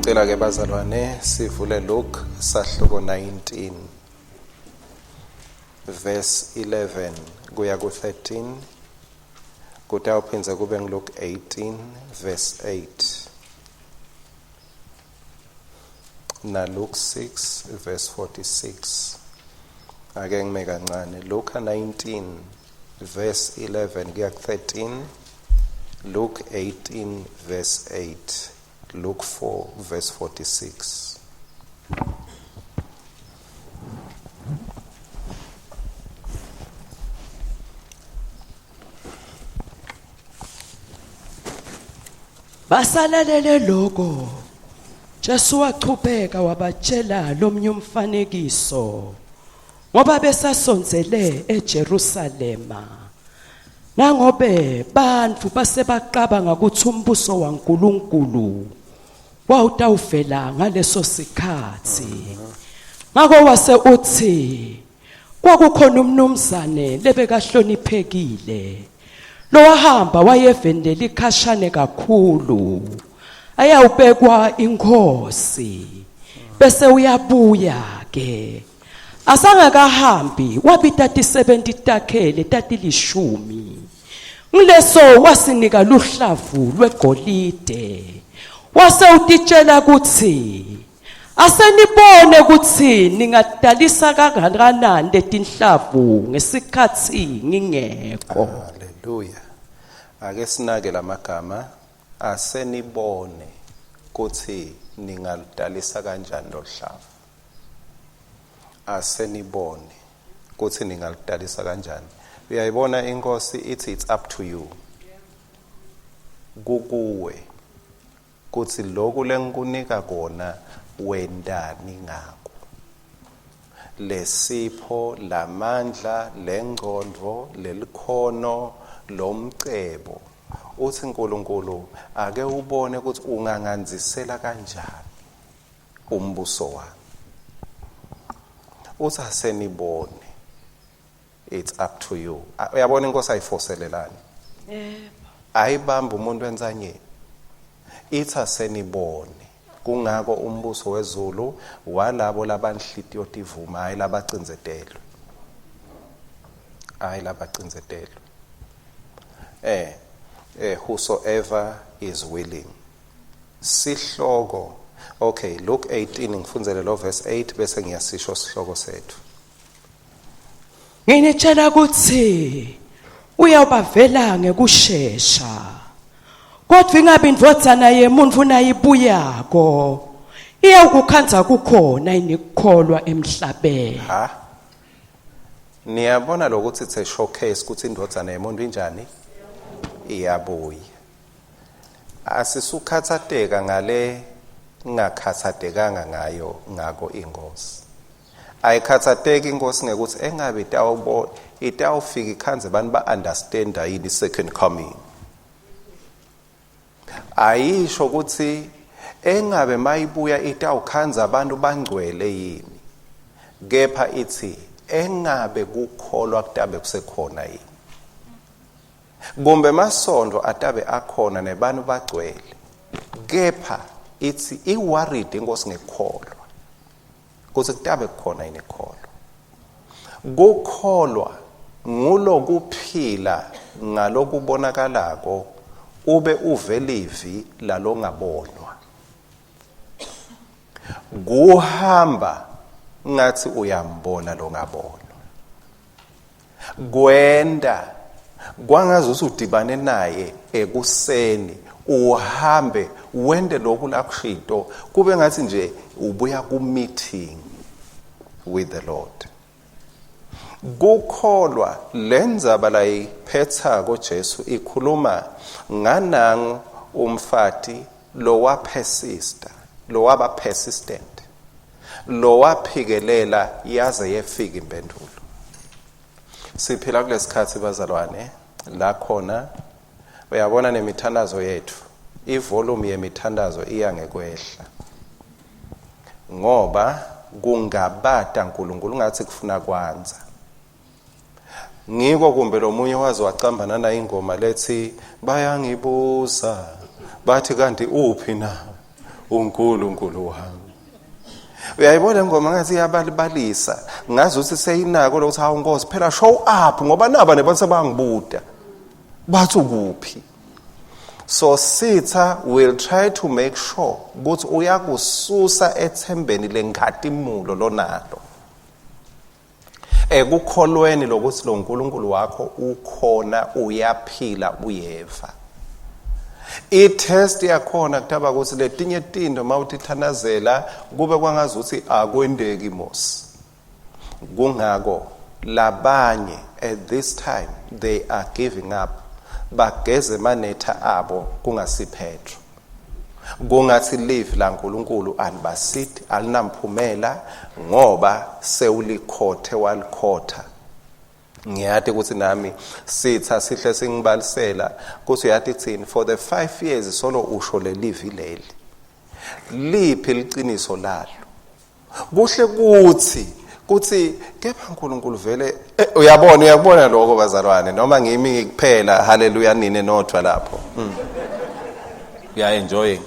Ngiyacela ke bazalwane sivule Luke sahluko 19 verse 11 kuya ku 13 kutawuphindze kube ngiLuke 18 verse 8 na Luke 6 verse 46 ake ngime kancane Luka 19 verse 11 kuya 13 Luke 18 verse 8 Luke 4 verse 46 Basalalele lokho Jesu wachubeka wabatshela lomnye umfanekiso ngoba besasondzele eJerusalema nangobe bantfu basebacabanga kutsi umbuso waNkulunkulu wawutawuvela ngaleso sikhatsi ngako wase utsi Kwakukhona umnumzane lebekahloniphekile lowahamba wayeveni lelikhashane kakhulu ayawubekwa inkhosi bese uyabuya ke asangakahambi wabita tisebenti takhe letatilishumi ngileso wasinika luhlavu lwegolide wase utitshela kutsi Asenibone kutsi ningadalisa kangakanani letinhlavu ngesikhatsi ngingekho. Haleluya. Ake sinake lamagama asenibone kutsi ningaludalisa kanjani loluhlavu. Asenibone kutsi ningaludalisa kanjani. Uyayibona inkosi ithi it's up to you. Kukuwe. Kutsi loku lengikunika kona wentani ngako? Lesipho, lamandla, lengcondvo, lelikhono, lomcebo. Utsi Nkulunkulu, ake ubone kutsi ungangandzisela kanjani umbuso wami. Utsi asenibone. It's up to you. Uyabona inkosi ayifoselelani. Yebo. Ayibamba umuntu entsanyeni. Ithi asenibone. Kungako umbuso wezulu walabo labanhlitiyo tivuma hayi labacindzetelwe. Hayi labacindzetelwe. Eh eh whosoever is willing. Sihloko Okay, Luke 18 ngifundzele lo verse 8 bese ngiyasisho sihloko sethu. Nginitshela ukuthi uyawubavela ngekushesha. Kodwa ingabe indvodzana yemuntfu nayibuyako iyawukukhandza kukhona yini kukholwa emhlabeni. Ha. Niyabona lokuthi it's a showcase ukuthi indvodzana yemuntu injani? Iyabuya. Asisukhathateka ngale ngakhathatekanga ngayo ngako inkosi. Ayikhathateki inkosi ngekuthi engabe itawubo itawufika ikhandze abantu ba-understanda yini second coming. Ayisho ukuthi engabe mayibuya itawukhandza abantu bangcwele yini. Kepha ithi engabe kukholwa kutabe kusekhona yini. Kumbe emasondo atabe akhona nebantu bagcwele. Kepha ithi i-worried inkosi ngekukholwa. Kutsi kutabe kukhona yini kukholwa. Kukholwa ngulokuphila ngalokubonakalako ube uve livi lalongabonwa. Kuhamba ngathi uyambona longabonwa. Kwenda kwangazuthi udibane naye ekuseni uhambe wende lokhu lakushito kube ngathi nje ubuya ku meeting with the Lord. Kukholwa lendzaba layiphethako Jesu ikhuluma nganangu umfati lowapersista lowaba persistent lowaphikelela yaze yefika impendulo. Siphila kulesikhathi bazalwane la khona uyabona nemithandazo yethu ivolume yemithandazo iya ngekwehla ngoba kungabata uNkulunkulu ngathi kufuna kwanza ngiko kumbe lomunye waze wacamba nana ingoma lethi bayangibuza bathi kanti uphi na uNkulunkulu wami. Uyayibona ingoma ngathi iyabalibalisa, ngazi ukuthi seyinako lokuthi hawu Nkosi phela show up, ngoba naba nebantu sebangibuda bathi ukuphi. So sitha will try to make sure ukuthi uyakususa ethembeni lenkhatimulo lonalo, ekukholweni lokuthi lo nkulunkulu wakho ukhona, uyaphila, uyeva. I-test yakhona kutaba ukuthi letinye tinto mawutithandazela kube kwangazuthi akwendeki mos. Kungako labanye at this time they are giving up, bageze emanetha abo kungasiphetro, kungathi live laNkulunkulu alibasiti, alinamphumela, ngoba sewulikhothe walikhotha. Ngiyati ukuthi nami sitha sihle singibalisela ukuthi uyati kuthini, for the 5 years solo usho lelivi leli, liphi liciniso lalo? Kuhle kuthi kuthi kepha uNkulunkulu vele uyabona, uyakubona lokho bazalwane, noma ngimi kuphela. Haleluya, nine nodwa lapho. We are enjoying.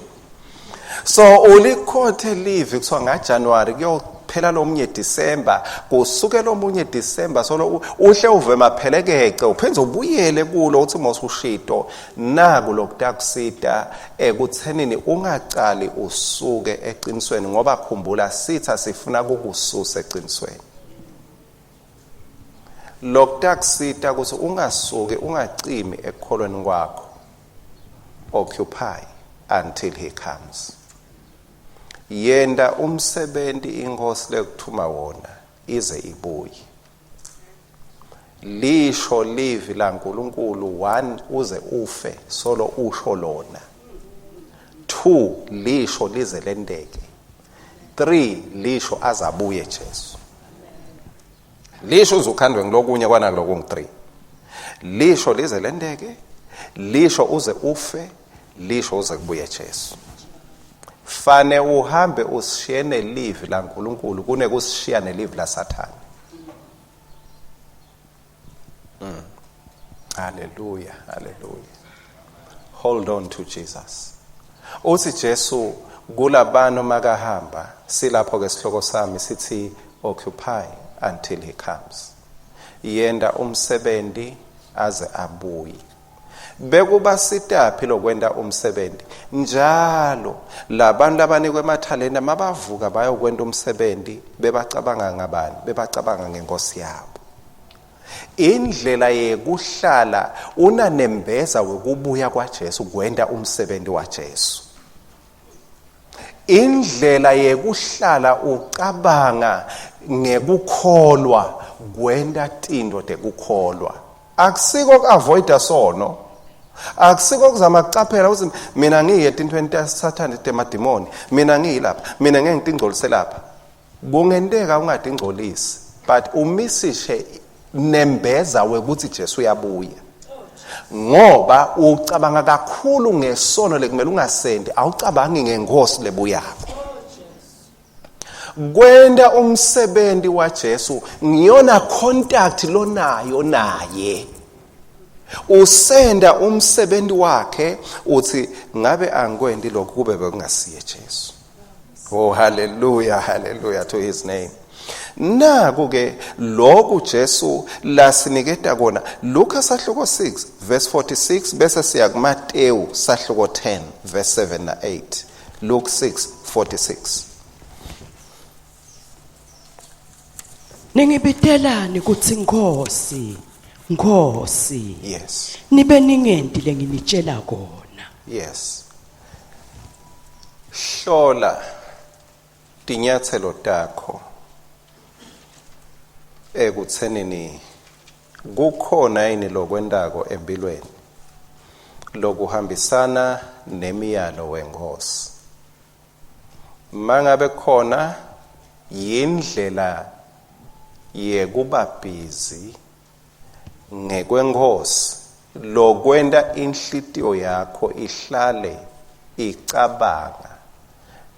So ulikhothe live kuthiwa ngaJanuary kuyophela lomunye December, kusukela omunye December solo uhle uve maphelekece, uphinde ubuyele kulo uthi mos ushito naku lokutakusita ekuthenini ungacali usuke eqinisweni, ngoba khumbula sitha sifuna kukususa eqinisweni. Lokutakusita ukuthi ungasuki, ungacimi ekukholweni kwakho, occupy until he comes. Yenda umsebenzi inkosi lekuthuma wona ize ibuye. Lisho livi laNkulunkulu, 1 uze ufe solo usho lona, 2 lisho lize lendeke, 3 lisho azabuye Jesu. Lisho uzukhandwe ngilokunye kwanaloko ngu3. Lisho lize lendeke, lisho uze ufe, lisho uze kubuye Jesu. Fane uhambe usishiye nelivi laNkulunkulu kunekusishiya nelivi laSathane. Hallelujah, hallelujah. Hold on to Jesus. Uthi Jesu kulabano makahamba, silapho ke sihloko sami sithi occupy until he comes. Yenda umsebenzi aze abuye. Bekuba sitaphi lokwenta umsebenzi? Njalo labantu labanikwe emathaleni mabavuka bayokwenta umsebenzi, bebacabanga ngabani? Bebacabanga ngenkosi yabo. Indlela yekuhlala unanembeza wekubuya kwaJesu kwenta umsebenzi waJesu. Indlela yekuhlala ucabanga ngekukholwa kwenta tinto tekukholwa. Akusiko kuavoida sono, akusiko kuzama kucaphela ukuthi mina ngiye etintweni taSathane temadimoni, mina ngiyilapha, mina ngeke ngitingcolise lapha. Kungenteka ungatingcolisi, but umisishe nembeza wekuthi Jesu uyabuya, ngoba ucabanga kakhulu ngesono lekumele ungasendi, awucabangi ngenkosi lebuyako. Kwenta umsebenzi waJesu ngiyona contact lonayo naye. Usenda umsebenzi wakhe, uthi ngabe angikwendi lokhu kube bekungasiye Jesu. Oh hallelujah, hallelujah to his name. Naku ke lokhu Jesu lasiniketa kona, Luka sahluko 6 verse 46, bese siya kuMateyu sahluko 10 verse 7 na 8. Luke 6:46. Ningibitelani kuthi Nkosi, Nkosi? Yes. Nibe ningenti lenginitshela kona. Yes. Hlola tinyathelo takho ekuthenini kukhona yini lokwentako empilweni lokuhambisana nemiyalo wenkosi. Mangabe khona yindlela yekuba busy ngekwenkosi lokwenta inhlitiyo yakho ihlale icabanga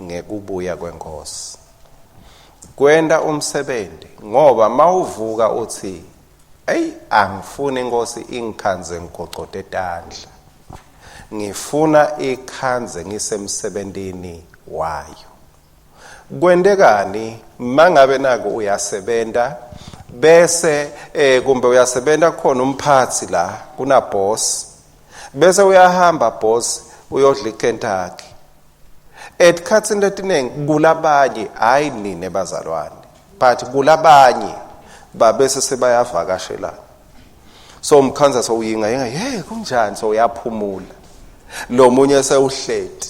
ngekubuya kwenkosi, kwenta umsebenzi, ngoba mawuvuka uthi ey angifuni inkosi ingikhanze ngigocote tandla, ngifuna ikhanze ngisemsebentini wayo. Kwentekani mangabe naku uyasebenta bese kumbe uyasebenta khona umphatsi la kuna boss, bese uyahamba boss uyodla iKentucky. Etikhatsini letiningi kulabanye, hayi nine bazalwane, but kulabanye babese sebayavakashelana. So umkhanza sowuyinga yinga, hey kunjani, so uyaphumula. Lo munye sewuhleti,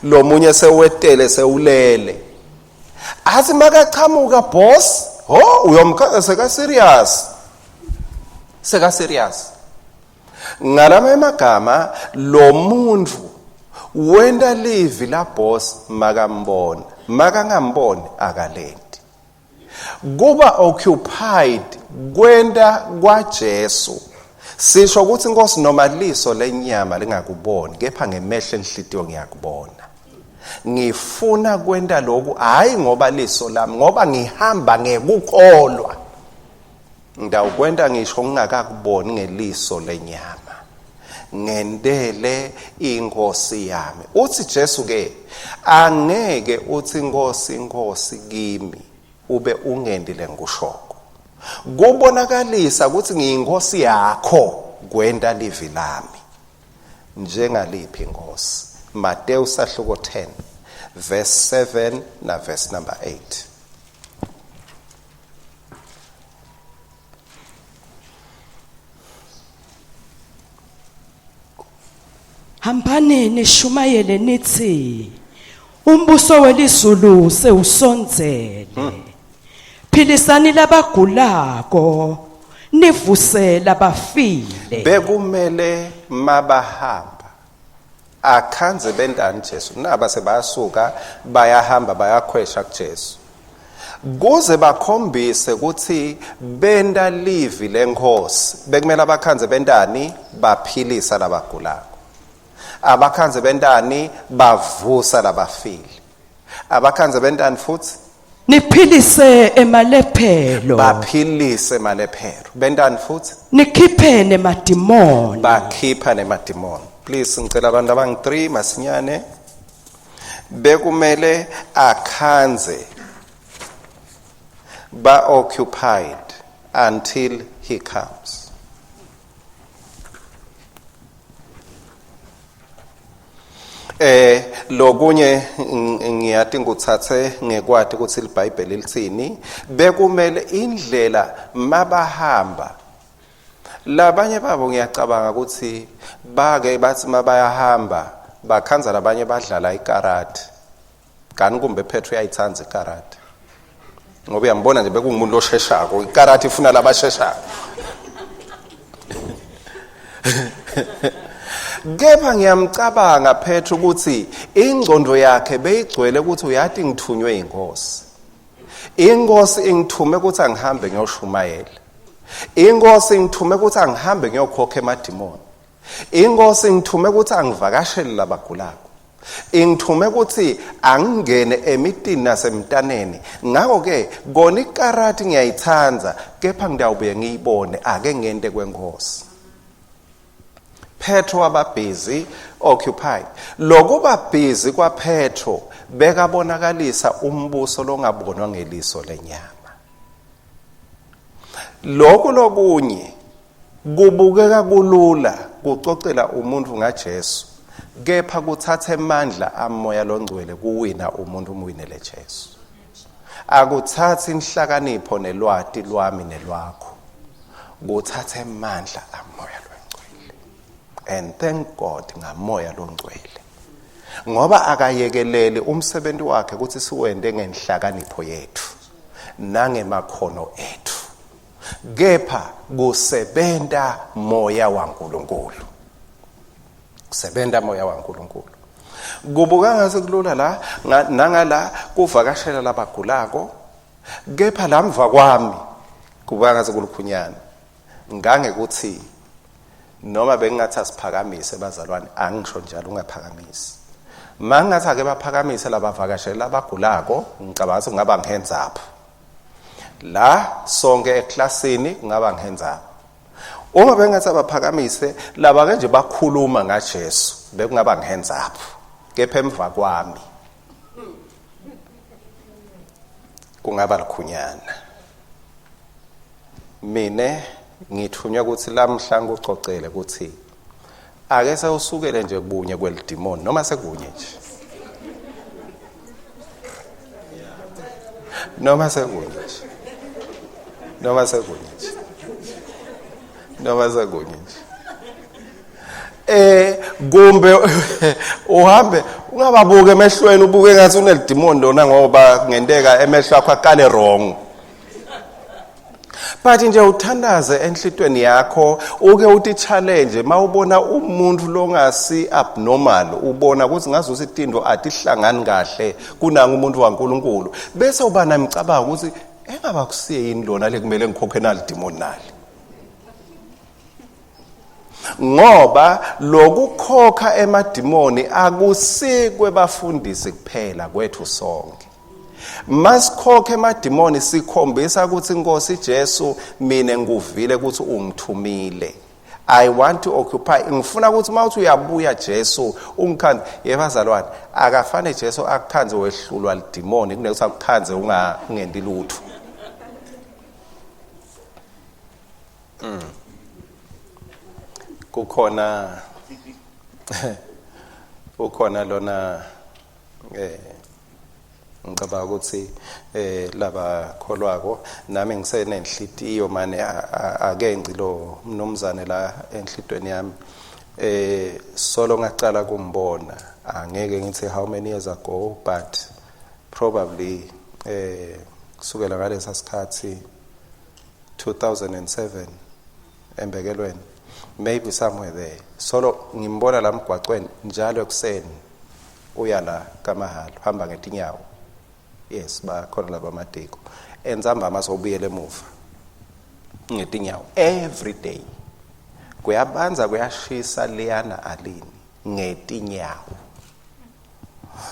lo munye sewetele sewulele. Athi makachamuka boss, ho uyomkhanza seka serious. Seka serious. Ngalama emagama lo muntu wenda livi la boss makambona, makangamboni akalenti. Kuba occupied kwenda kwaJesu. Sisho ukuthi Nkosi noma liso lenyama lingakuboni, kepha ngemehlo enhlitiyo ngiyakubona. Ngifuna kwenta lokhu hayi ngoba liso lami, ngoba ngihamba ngekukholwa. Ngidawukwenta ngisho ngingakakuboni ngeliso lenyama. Ngentele inkosi yami. Uthi Jesu ke angeke uthi Nkosi Nkosi kimi ube ungendi lengikushoko. Kubonakalisa ukuthi ngiyinkosi yakho kwenta livi lami. Njengaliphi inkosi? Mateyu sahluko 10 verse 7 na verse number 8. Hambani nishumayele nithi umbuso welizulu sewusondzele. Philisani labagulako nivuse labafile. Bekumele mabahamba akhanze bentani Jesu, naba sebayasuka bayahamba bayakhwesha kuJesu kuze bakhombise ukuthi benta livi lenkosi. Bekumele abakhanze bentani? Baphilisa labagulako. Abakhanze bentani? Bavusa labafile. Abakhanze bentani futhi? Niphilise emalephelo. Baphilise emalephelo. Bentani futhi? Nikhiphe nemadimoni. Bakhipha nemadimoni. Please ngicela abantu abangu-3 masinyane. Bekumele akhanze ba occupied until he comes. Lokunye ngiyati ngikuthathe ngekwati ukuthi iBhayibheli lithini. Bekumele indlela mabahamba labanye babo, ngiyacabanga ukuthi bake bathi mabayahamba bakhanza labanye badlala ikarate. Kani kumbe Petro uyayithanda ikarate, ngoba uyambona nje bekungumuntu osheshako. Ikarate ifuna labasheshako. Kepha ngiyamcabanga Petro ukuthi ingcondo yakhe beyigcwele ukuthi uyati ngithunywe inkosi. Inkosi ingithume ukuthi angihambe ngiyoshumayela. Inkosi ingithume ukuthi angihambe ngiyokhokha emadimoni. Inkosi ingithume ukuthi angivakashele labagulako. Ingithume ukuthi angingene emitini nasemntaneni. Ngakho ke kona ikarati ngiyayithanda, kepha ngidawubuye ngiyibone ake ngente kwenkosi. Petro waba busy occupied. Lokuba busy kwaPetro bekabonakalisa umbuso longabonwa ngeliso lenyama. Lokhu lokunye kubukeka kulula kucocela umuntu ngaJesu, kepha kuthatha emandla amoya longcwele kuwina umuntu umwinele Jesu. Akuthathi inhlakanipho nelwati lwami nelwakho, kuthatha emandla amoya longcwele. And thank God ngamoya longcwele, ngoba akayekeleli umsebenzi wakhe ukuthi siwende ngenhlakanipho yethu nangemakhono ethu, kepha kusebenta moya waNkulunkulu. Kusebenta moya waNkulunkulu. Kubuka ngase kulula la nangala kuvakashela labagulako, kepha lamva kwami kubuka ngase kulukhunyana. Ngangekuthi noma bengingathi asiphakamise bazalwane, angisho njalo ungaphakamisi. Mangathi ake baphakamise labavakashela labagulako, ngicabanga ukuthi kungaba hands up. La sonke eklasini kungaba hands up. Uma bengathi abaphakamise laba ke nje bakhuluma ngaJesu, bekungaba hands up. Kepha emva kwami. Kungaba likhunyana. Mine ngithunywa ukuthi lamhla ngikucocele ukuthi ake sewusukele nje kunye kwelidimoni noma sekunye nje. Noma sekunye nje. Noma sekunye nje. Noma sekunye nje. Kumbe uhambe ungababuka emehlweni, ubuke ngathi unelidimoni lona, ngoba kungenteka emehlo akho akale wrong. But nje uthandaze enhlitweni yakho, uke uthi challenge mawubona umuntu longasi abnormal, ubona ukuthi ngazuthi itinto atihlangani kahle kunanga umuntu waNkuluNkulu, bese uba nemicabango ukuthi engaba kusiye yini lona lekumele ngikhokhe nalidimoni nali. Ngoba lokukhokha emadimoni akusikwe bafundisi kuphela, kwethu sonke. Masikhokhe emadimoni sikhombisa ukuthi Nkosi Jesu, mina ngikuvile ukuthi ungithumile. I want to occupy. Ngifuna ukuthi mawuthi uyabuya Jesu ungikhanze. Yebazalwane, akafane Jesu akukhanze wehlulwa lidimoni kunekuthi akukhanze ungangendi lutho. Kukhona ukhona lona, ngicabanga ukuthi laba kholwako nami ngisenenhlitiyo mane ake ngcilo mnumzane la enhlitweni yami. Solo ngacala kumbona, angeke ngithi how many years ago, but probably kusukela ngalesa sikhathi 2007 embekelweni, maybe somewhere there, solo ngimbona la mgwaqweni njalo ekuseni uya la kaMahalo, hamba ngetinyawo. Yes, bakhona laba amadiko entsambama sowubuyela emuva ngetinyawo every day. Kuyabanza, kuyashisa liyana, alini ngetinyawo.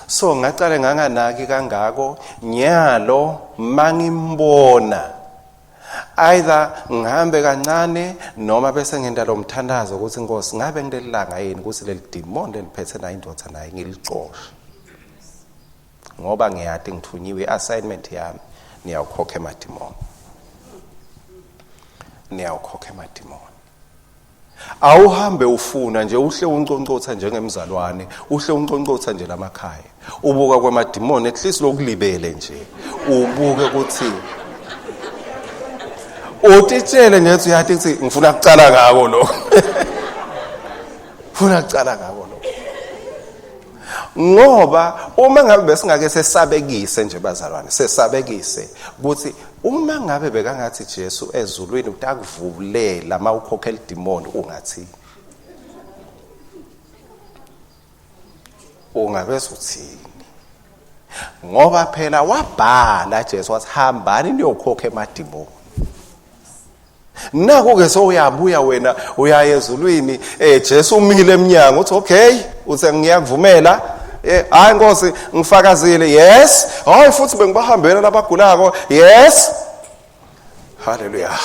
So ngacale nganganaki kangako. Nyalo mangimbona, either ngihambe kancane noma bese ngenta lo mthandazo ukuthi, Nkosi, ngabe ngilelanga yini ukuthi leli demon leliphethe nayo indoda naye ngilicoshe, ngoba ngiyati ngithunyiwe, i-assignment yami niyawukhokha emadimoni, niyawukhokha emadimoni. Awuhambe ufuna nje uhle unconcotha njengemzalwane, uhle unconcotha nje lamakhaya, ubuka kwemadimoni, at least lokulibele nje ubuke ukuthi utitshele nje ukuthi uyathi ukuthi ngifuna kucala ngako lo, funa kucala ngako lo. Ngoba uma ngabe besingake sesabekise nje bazalwane, sesabekise ukuthi uma ngabe bekangathi Jesu ezulwini utakuvulela mawukhokhela idimoni, ungathi ungabe usuthini? Ngoba phela wabhala Jesu wathi, hambani niyokhokha emadimoni. Naku ke sowuyabuya wena, uyaya ezulwini, Jesu umile eminyango, uthi okay, uthe ngiyakuvumela. Hayi Nkosi, ngifakazile. Yes, hayi futhi bengibahambela labagulako. Yes, haleluya,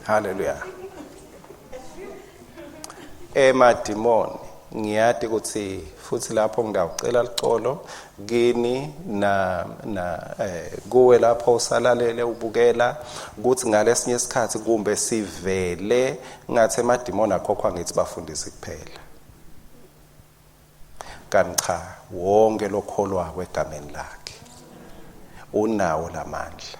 haleluya. Emadimoni, ngiyati ukuthi futhi lapho ngidawucela licolo kini na kuwe lapho usalalele ubukela, ukuthi ngalesinye isikhathi kumbe sivele ngathi emadimoni akhokhwa ngithi bafundisi kuphela, kanti cha, wonke lokholwako egameni lakhe unawo lamandla.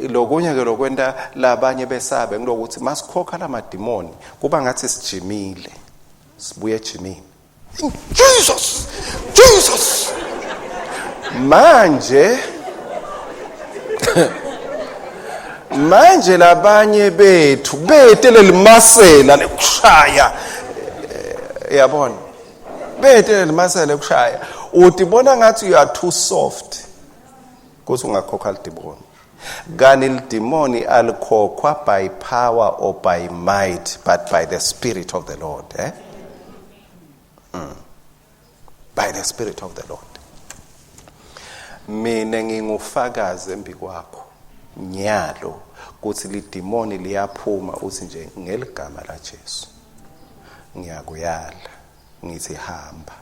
Lokunye ke lokwenta labanye besabe ngilokuthi masikhokha lamadimoni kuba ngathi sijimile, sibuye ejimini, Jesus, Jesus. Manje labanye bethu bete lelimasela lekushaya, yabona, bete lelimasela lekushaya, utibona ngathi you are too soft kuthi ungakhokha lidimoni. Kani lidimoni alikhokhwa by power or by might, but by the Spirit of the Lord, eh? By the Spirit of the Lord. Mina ngingufakazi embikwakho nyalo kuthi lidimoni liyaphuma, uthi nje, ngeligama la Jesu ngiyakuyala, ngithi hamba.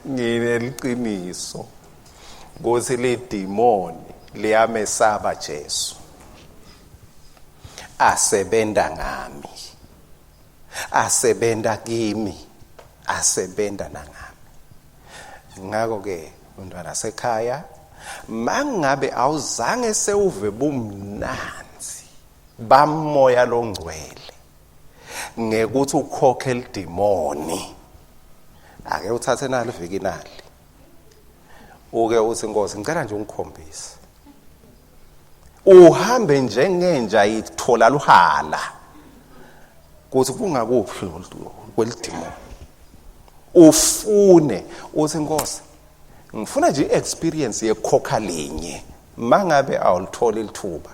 Ngineliciniso kutsi lidimoni liyamesaba Jesu. Asebenta ngami. Asebenta kimi. Asebenta nangami. Ngakho ke mntwana sekhaya mangabe awuzange sewuve bumnandzi bamoya longcwele ngekuthi ukhokhe lidimoni ake uthathe nali viki nali uke uthi inkosi ngicela nje ungikhombise uhambe njengenja ithola luhala kuthi kungakuphi kwelidimoni ufune uthi inkosi ngifuna nje i-experience yekhokha linye mangabe awulitholi lithuba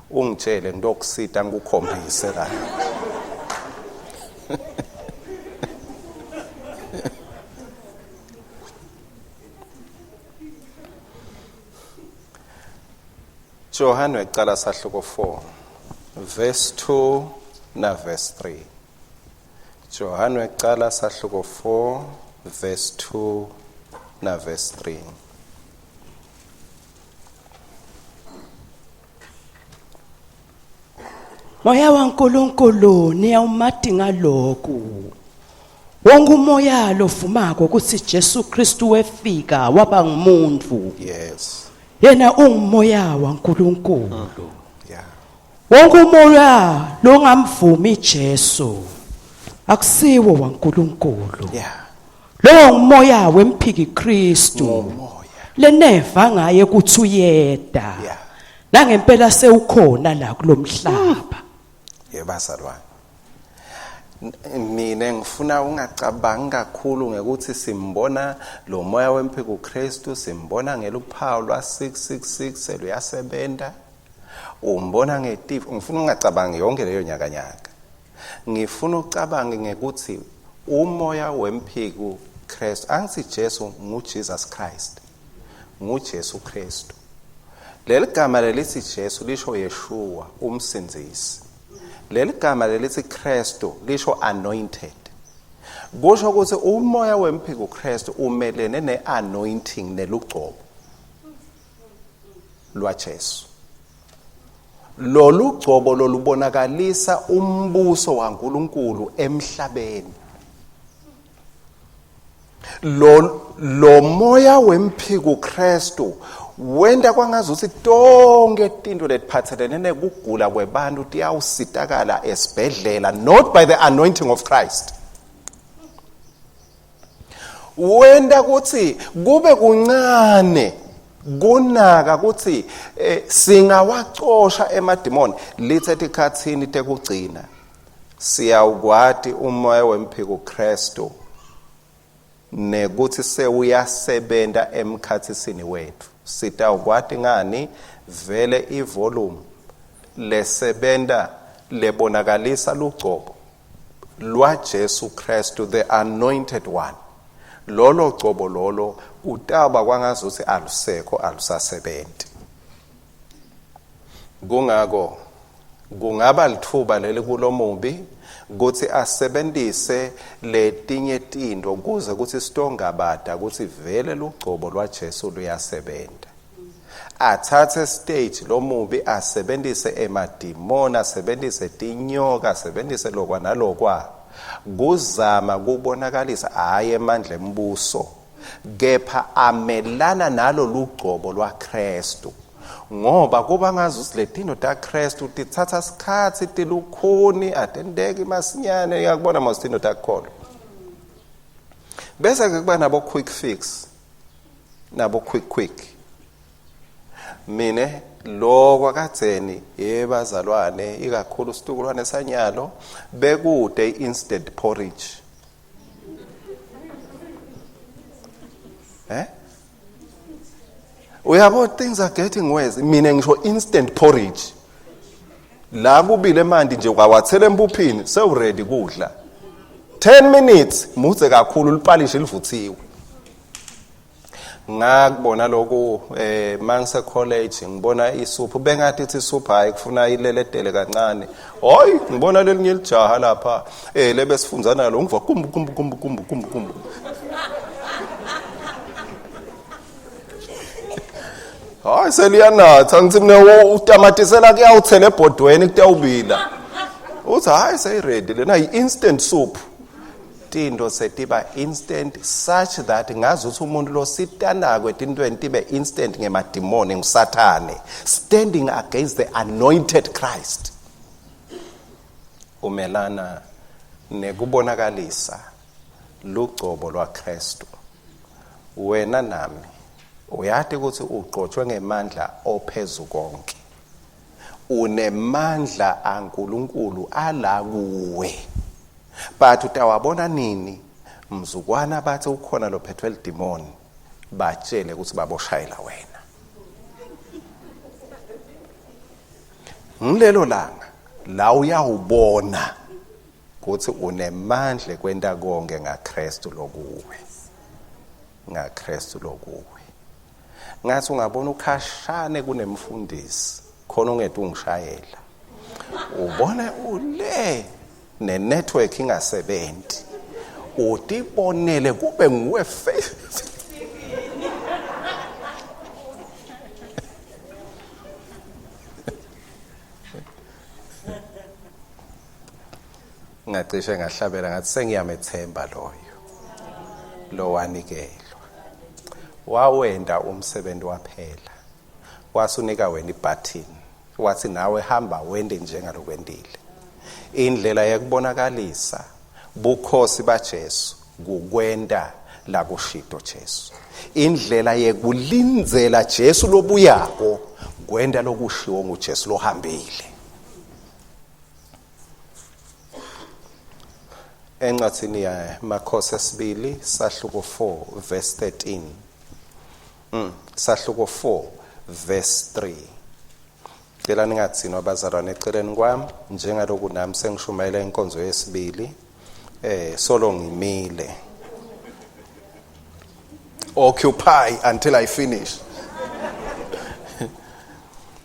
ungitshele ngitokusita ngikukhombise la. Johane wekucala sahluko 4 verse 2 na verse 3. Johane wekucala sahluko 4 verse 2 na verse 3. Moya waNkulunkulu niyawumati ngaloku. Wonke umoya lovumako ukuthi Jesu Kristu wefika waba ngumuntu. Yes. Yena ungumoya waNkulunkulu. Yeah. Wonke umoya longamvumi Jesu akusiwo waNkulunkulu. Yeah. Lowo ngumoya wemphiki Kristu. Ngumoya. Leneva ngaye kuthi uyeda. Yeah. Nangempela sewukhona la kulomhlaba. Yebazalwane. Mina ngifuna ungacabangi kakhulu ngekuthi simbona lo moya wemphiko Kristu simbona ngeluphawu lwa 666 seluyasebenta umbona ngetifo ngifuna ungacabangi yonke leyo nyakanyaka ngifuna ucabange ngekuthi umoya wemphiko Kristu angithi Jesu nguJesus Christ nguJesu Kristu leli gama lelithi Jesu lisho Yeshua umsindzisi leli gama lelithi Kristu lisho anointed kusho ukuthi umoya wemphiko Kristu umelene neanointing nelugcobo lwaJesu lolu gcobo lolubonakalisa umbuso waNkulunkulu emhlabeni lo lo moya wemphiko Kristu wenta kwangazuthi tonke tinto letiphathelene nekugula kwebantu tiyawusitakala esibhedlela not by the anointing of Christ wenta ukuthi kube kuncane kunaka ukuthi eh, singawacosha emadimoni lithe etikhatsini tekugcina siyawukwati umoya wemphiko Kristu nekuthi sewuyasebenta emkhathisini wethu sitawukwati ngani vele ivolume lesebenta lebonakalisa lugcobo lwaJesu Kristu the anointed one lolo gcobo lolo kutaba kwangazuthi alusekho alusasebenti kungako kungaba lithuba leli kulomubi kutsi asebentise letinye tinto kuze kutsi sitongabada kutsi vele lugcobo lwaJesu luyasebenta athathe stage lomubi asebentise emadimoni asebentise tinyoka asebentise lokwa nalokwa kuzama kubonakalisa hhayi emandla embuso kepha amelana nalo lugcobo lwaKristu ngoba kuba ngazi ukuthi letino taKristu tithatha isikhathi tilukhuni atenteki masinyane uyakubona mos tino takukholwa bese ke kuba nabo quick fix nabo quick quick mine lokwa kadzeni yebazalwane ikakhulu situkulwane sanyalo bekude i-instant porridge eh uyabo things are getting worse mina ngisho instant porridge la kubile emanti nje kwawathela empuphini sewuready kudla 10 minutes mudze kakhulu lipalishe livuthiwe. Ngakubona lokhu mangise college ngibona isuphu bengathi ithi isuphu hayi kufuna ileledele kancane. Hayi ngibona lelinye lijaha lapha lebesifundzana nalo ngiva kumbu kumbu kumbu kumbu kumbu kumbu. Hayi seliyanatha ngithi mina utamatisela kuyawuthela ebhodweni kutawubila. Uthi hayi seyiready lena yi-instant soup. Tinto setiba instant such that ngazi ukuthi umuntu lo sitanako etintweni tibe instant ngemadimoni ngusathane standing against the anointed Christ. Umelana nekubonakalisa lugcobo lwaKristu. Wena nami uyati ukuthi ugcotshwe ngemandla ophezu konke. Unemandla aNkulunkulu ala kuwe. But utawabona nini mzukwana bathi ukhona lophethwe lidimoni batshele ukuthi baboshayela wena. Ngilelo langa la uyawubona ukuthi unemandla kwenta konke ngaKristu lokuwe. NgaKristu lokuwe. Ngathi ungabona ukhashane kunemfundisi khona ungete ungishayela. Ubone ule nenetwork ingasebenzi. Utibonele kube nguwe face. Ngacishe ngahlabela ngathi sengiyamethemba loyo lowanikelwa. Wawenda umsebenzi waphela. Wasunika wena ibutton. Wathi nawe hamba wende njengalokwendile. Indlela yekubonakalisa bukhosi baJesu kukwenta lakushito Jesu. Indlela yekulindzela Jesu lobuyako kwenta lokushiwo nguJesu lohambile. Encwadzini yaMakhosi esibili sahluko 4 verse 13. Sahluko 4 verse 3. Cela ningathinwa bazalwane eceleni kwami njengaloku nami sengishumayela inkonzo yesibili solo ngimile. Occupy until I finish.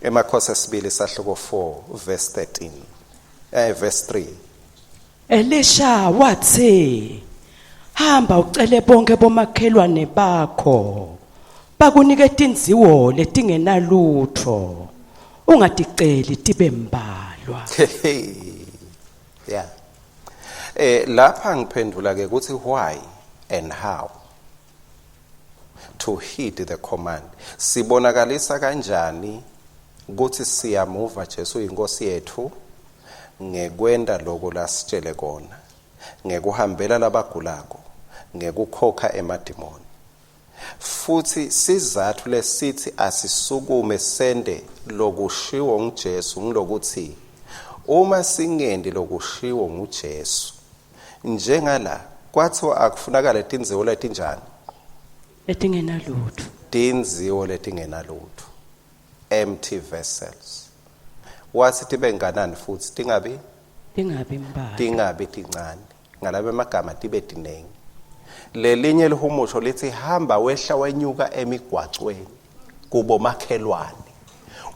Emakhosi esibili sahluko 4 verse 13. Verse 3. Elisha wathi, hamba ucele bonke bomakhelwane bakho bakunike tindziwo letingenalutho, ungaticeli tibe mbalwa. Yeah. Lapha ngiphendula ke ukuthi why and how to heed the command. Sibonakalisa kanjani ukuthi siyamuva Jesu inkosi yethu ngekwenta lokho lasitshele kona, ngekuhambela labagulako, ngekukhokha emadimoni. Futhi sizathu lesithi asisukume sende lokushiwo nguJesu ngilokuthi uma singendi lokushiwo nguJesu njengala kwathiwa akufunakala tindziwo letinjani, letingenalutho, tindziwo letingenalutho, empty vessels. Wathi tibe nganani futhi tingabi mbalwa, tingabi tincane, ngalabe amagama tibe tinengi. Lelinye lihumusho lithi hamba wehla wenyuka emigwacweni kubo makhelwane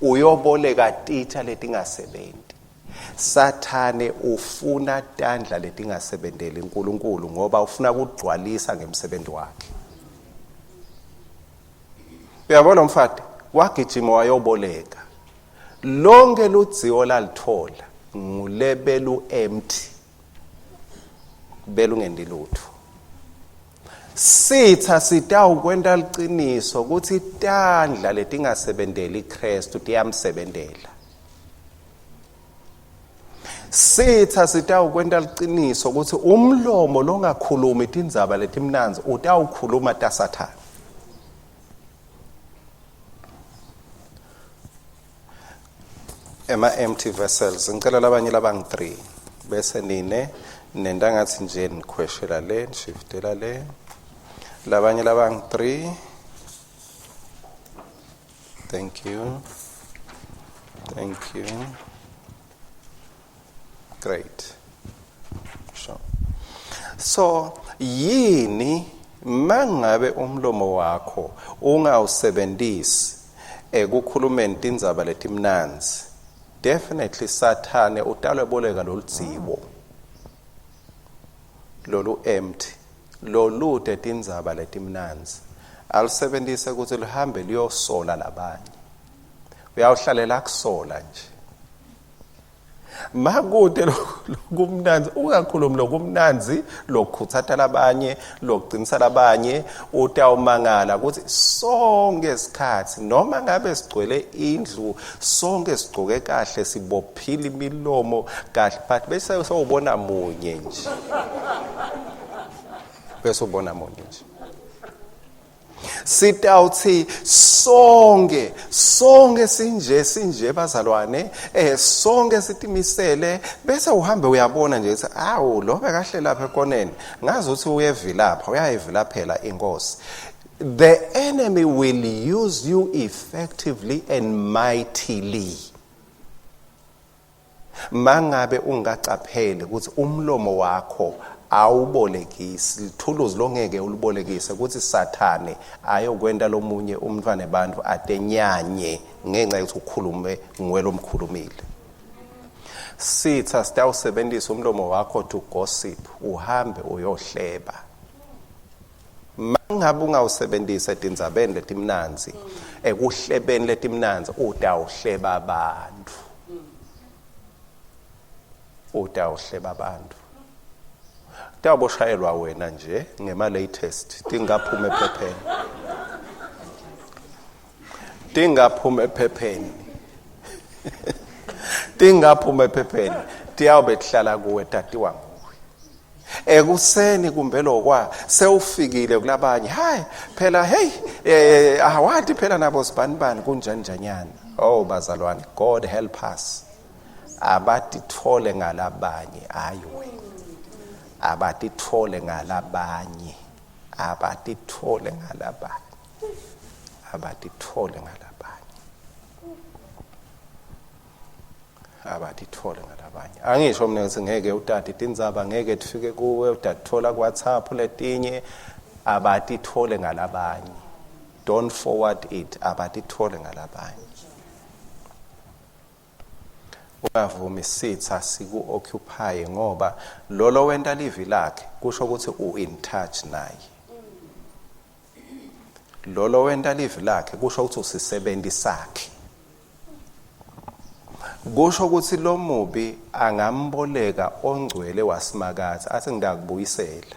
uyoboleka titha letingasebenzi. Sathane ufuna tandla letingasebenteli uNkulunkulu ngoba ufuna kugcwalisa ngemsebenzi wakhe. Uyabona umfati wagijima wayoboleka. Lonke ludziwo lalithola ngulebelu empty. Belungendi lutho. Sitha sitawukwenta liciniso ukuthi tandla letingasebenteli Kristu tiyamsebentela. Sitha sitawukwenta liciniso ukuthi umlomo longakhulumi tindzaba letimnandzi utawukhuluma taSathane. Ema empty vessels ngicela labanye labangu 3 bese nine nenta ngathi nje nikhweshela le nishiftela le labanye labangu 3. Thank you. Thank you. Great. Sure. So yini Mangabe umlomo wakho ungawusebentisi ekukhulumeni tindzaba letimnandzi, definitely Sathane utalweboleka loludziwo lolu empty, lolute tindzaba letimnandzi, alusebentise ukuthi luhambe luyosola labanye. Uyawuhlalela kusola nje. Makude lokumnandzi, ungakhulumi lokumnandzi lokukhutsata labanye, lokuqinisa labanye, utawumangala ukuthi sonke isikhathi noma ngabe sigcwele indlu, sonke sigcoke kahle, sibophile imilomo kahle, but bese sewubona munye nje. Bese ubona munye nje. Sitawuthi sonke sonke sinje sinje bazalwane, sonke sitimisele, bese uhambe uyabona nje ukuthi awu lo bekahle lapha ekoneni, ngazi ukuthi uyevilapha, uyayivilaphela inkosi. The enemy will use you effectively and mightily mangabe ungacapheli ukuthi umlomo wakho awubolekisi lithuluzi longeke ulibolekise ukuthi Sathane ayokwenta lomunye umntwana ebantfu atenyanye ngenxa yokuthi ukhulume nguwe lomkhulumile. Sitha sitawusebenzisa umlomo wakho to gossip, uhambe uyohleba. Mangabe ungawusebenzisa etindzabeni letimnandzi, ekuhlebeni letimnandzi, utawuhleba abantu. Utawuhleba abantu. Kutawuboshayelwa wena nje ngema latest tingaphuma ephepheni. Tingaphuma ephepheni. Tingaphuma ephepheni. Tiyawube tihlala kuwe tatiwa nguwe. Ekuseni kumbe lokwa sewufikile kulabanye, hayi phela, hey, awati phela nabo sibanibani kunjani njanyana. Oh bazalwane, God help us. Abatithole ngalabanye, hayi wena. Abatithole ngalabanye, abatithole ngalabanye, abatithole ngalabanye, abatithole ngalabanye. Angisho mina ukuthi ngeke utati tindzaba ngeke tifike kuwe, utatithola ku WhatsApp letinye, abatithole ngalabanye. Don't forward it, abatithole ngalabanye. Ungavumi sitha siku-occupy, ngoba lolo wenta livi lakhe kusho ukuthi u-in touch naye. Lolo wenta livi lakhe kusho ukuthi usisebenti sakhe. Kusho ukuthi lo mubi angamboleka ongcwele waSimakadze athi ngidakubuyisela,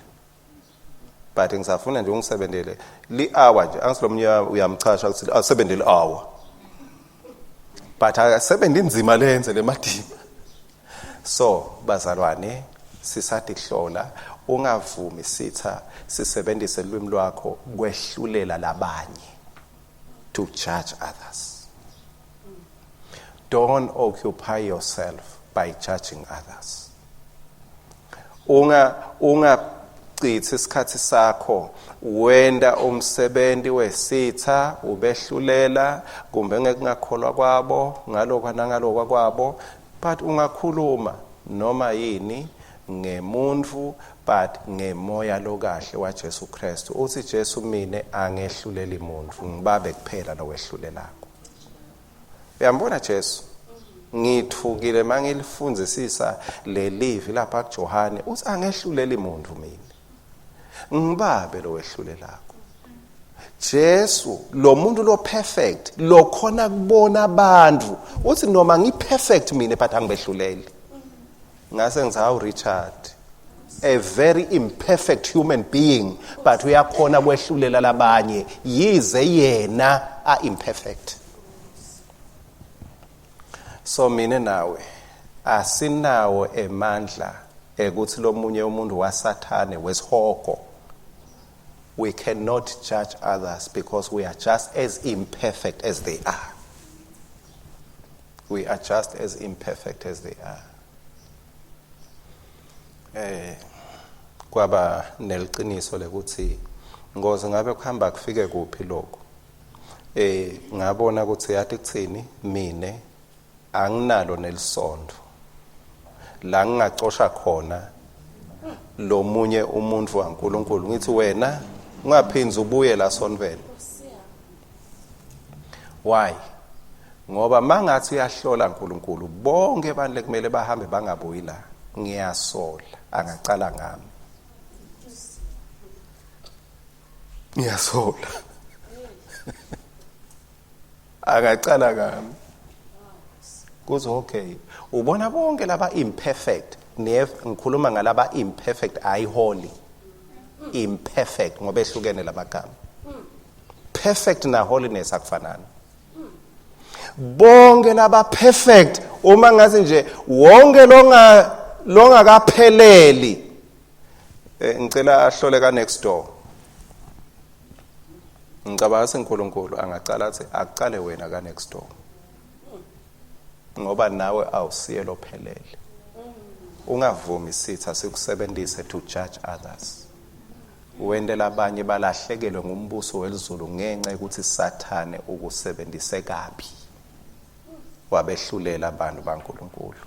but ngisafuna nje ungisebenzele li-hour nje. Angisilomnye uyamchasha ukuthi asebenzele i-hour, but akasebenzi inzima lenze lemadima. So bazalwane, sisatihlola. Ungavumi sitha sisebenzise lwimi lwakho kwehlulela labanye, to judge others. Don't occupy yourself by judging others. Unga ungachithi isikhathi sakho wenda umsebenzi wesitha, ubehlulela kumbe ngekungakholwa kwabo, ngalokho nangalokho kwabo, but ungakhuluma noma yini ngemuntu, but ngemoya lokahle waJesu Kristu. Uthi Jesu, mine angehluleli muntu, ngibabe kuphela lowehlulelako. Uyambona Jesu? Ngithukile mangilifundzisisa lelivi lapha kuJohane, uthi angehluleli muntu mina, ngibabe lowehlulelako. Jesu lo muntu lo perfect, lo khona kubona abantu, uthi noma ngi perfect mina, but angibehluleli. Ngase ngithi, hawu Richard, a very imperfect human being, but uyakhona kwehlulela labanye yize yena a imperfect. So mina nawe asinawo emandla ekuthi lomunye umuntu wasathane wesihogo. We cannot judge others because we are just as imperfect as they are. We are just as imperfect as they are. Kwaba neliqiniso lekuthi ngoze ngabe kuhamba kufike kuphi lokho. Ngabona ukuthi yathi kuthini, mine anginalo nelisondo la ngingacosha khona lomunye umuntu waNkulunkulu, ngithi wena Ungaphindzi ubuye la sontfweni. Why? Ngoba mangathi uyahlola uNkulunkulu bonke abantu lekumele bahambe bangabuyi la, ngiyasola angacala ngami. Ngiyasola. Akacala ngami. Kuze okay, ubona bonke laba imperfect, ngikhuluma ngalaba imperfect ayi holy. Imperfect ngoba ehlukene lamagama. Perfect na holiness akufanani. Bonke laba perfect uma ngathi nje wonke longa longakapheleli ngicela ahlole ka next door. Ngicabanga seNkulunkulu angacala athi akucale wena ka next door. Ngoba nawe awusiye lophelele. Ungavumi sitha sikusebenzise to judge others. Wente labanye balahlekelwe ngumbuso welizulu ngenxa yokuthi Sathane ukusebenzise kabi. Wabehlulela abantu baNkulunkulu.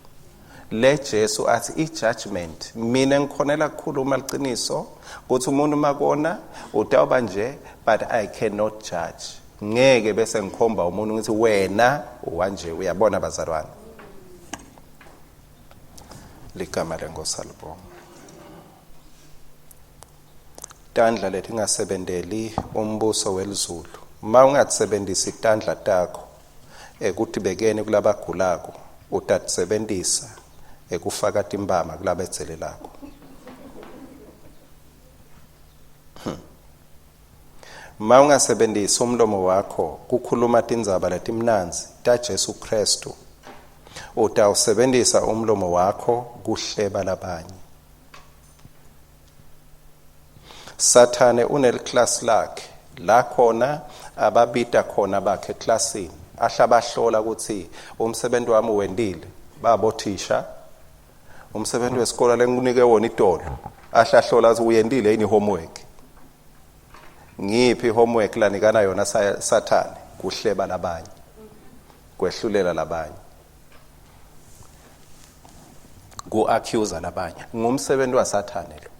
Le Jesu athi i-judgment mina ngikhonela ukukhuluma liqiniso ukuthi umuntu makona utawuba nje, but I cannot judge. Ngeke bese ngikhomba umuntu ngithi wena uwanje. Uyabona bazalwane, ligama lenkosi alibonga. Tandla letingasebenteli umbuso welizulu, ma ungatisebenzisi tandla takho ekutibekeni kulabagulako, utatisebentisa ekufaka timpama kulabedzelelako. Ma ungasebenzisi umlomo wakho kukhuluma tindzaba letimnandzi taJesu Kristu, utawusebenzisa umlomo wakho kuhleba labanye. Sathane uneliklasi lakhe la khona ababita khona bakhe eklasini, ahlabahlola ukuthi umsebenzi wami wendile babothisha, umsebenzi wesikole lengikunike wona itolo, ahlahlola athi uyendile yini homework. Ngiphi homework lanikana yona Sathane? Kuhleba labanye, kwehlulela labanye, ku-accuse labanye. Ngumsebenzi waSathane lo.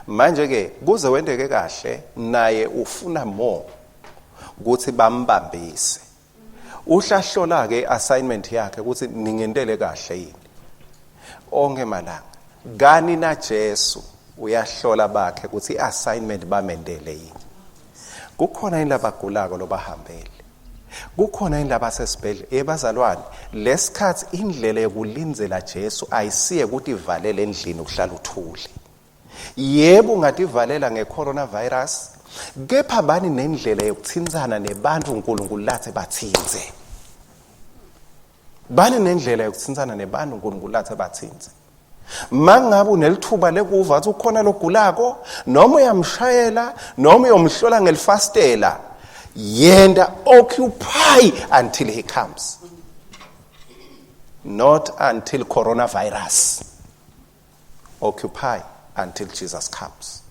Manje ke kuze wendeke kahle naye ufuna more ukuthi bambambise. Uhlahlola ke assignment yakhe ukuthi ningentele kahle yini onke malanga. Kani na Jesu uyahlola bakhe ukuthi iassignment bamendele yini. Kukhona yini labagulako lobahambele? Kukhona yini labasesibhedlela? Ebazalwane, lesikhathi indlela yokulindzela Jesu ayisiye ukuthi ivalele endlini ukuhlala uthule. Yebo, ungativalela ngecoronavirus, kepha bani nendlela yokuthintsana nebantu uNkulunkulu lathe bathintse. Bani nendlela yokuthintsana nebantu uNkulunkulu lathe bathintse. Mangabe unelithuba lekuva ukuthi ukhona logulako, noma uyamshayela noma uyomhlola ngelifastela, yenda occupy until he comes, not until coronavirus. Occupy until Jesus comes.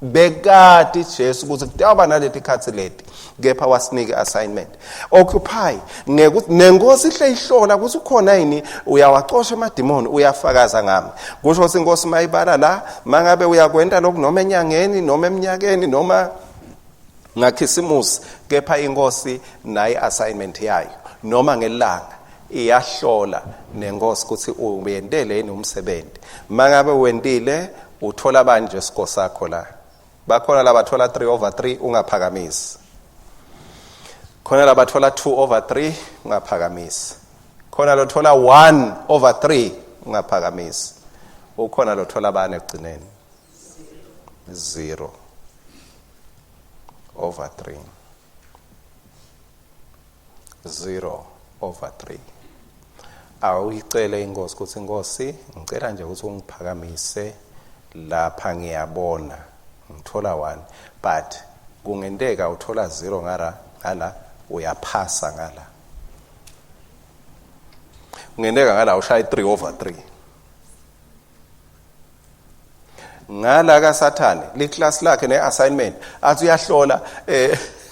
Bekati Jesu ukuthi kutawuba naleti khathi leti, kepha wasinika assignment. Occupy ngekuthi nenkosi ihle ihlola ukuthi ukhona yini, uyawacosha emadimoni, uyafakaza ngami. Kusho ukuthi inkosi mayibala la, mangabe uyakwenta lokhu noma enyangeni noma eminyakeni noma ngakhisimusi, kepha inkosi nayi assignment yayo noma ngelanga iyahlola nenkosi ukuthi uyentele yini umsebenzi. Mangabe wentile uthola banje siko sakho la. Bakhona labathola 3 over 3, ungaphakamisi. Khona labathola 2 over 3, ungaphakamisi. Khona lothola 1 over 3, ungaphakamisi. Ukhona lothola bani ekugcineni? 0 over 3. 0 over 3. Awuyicele inkosi ukuthi inkosi ngicela nje ukuthi ungiphakamise lapha, ngiyabona ngithola 1, but kungenteka uthola 0 ngara ngala, uyaphasa ngala. Kungenteka ngala ushaya 3 over 3. Ngala kaSathane liclass lakhe neassignment athi uyahlola,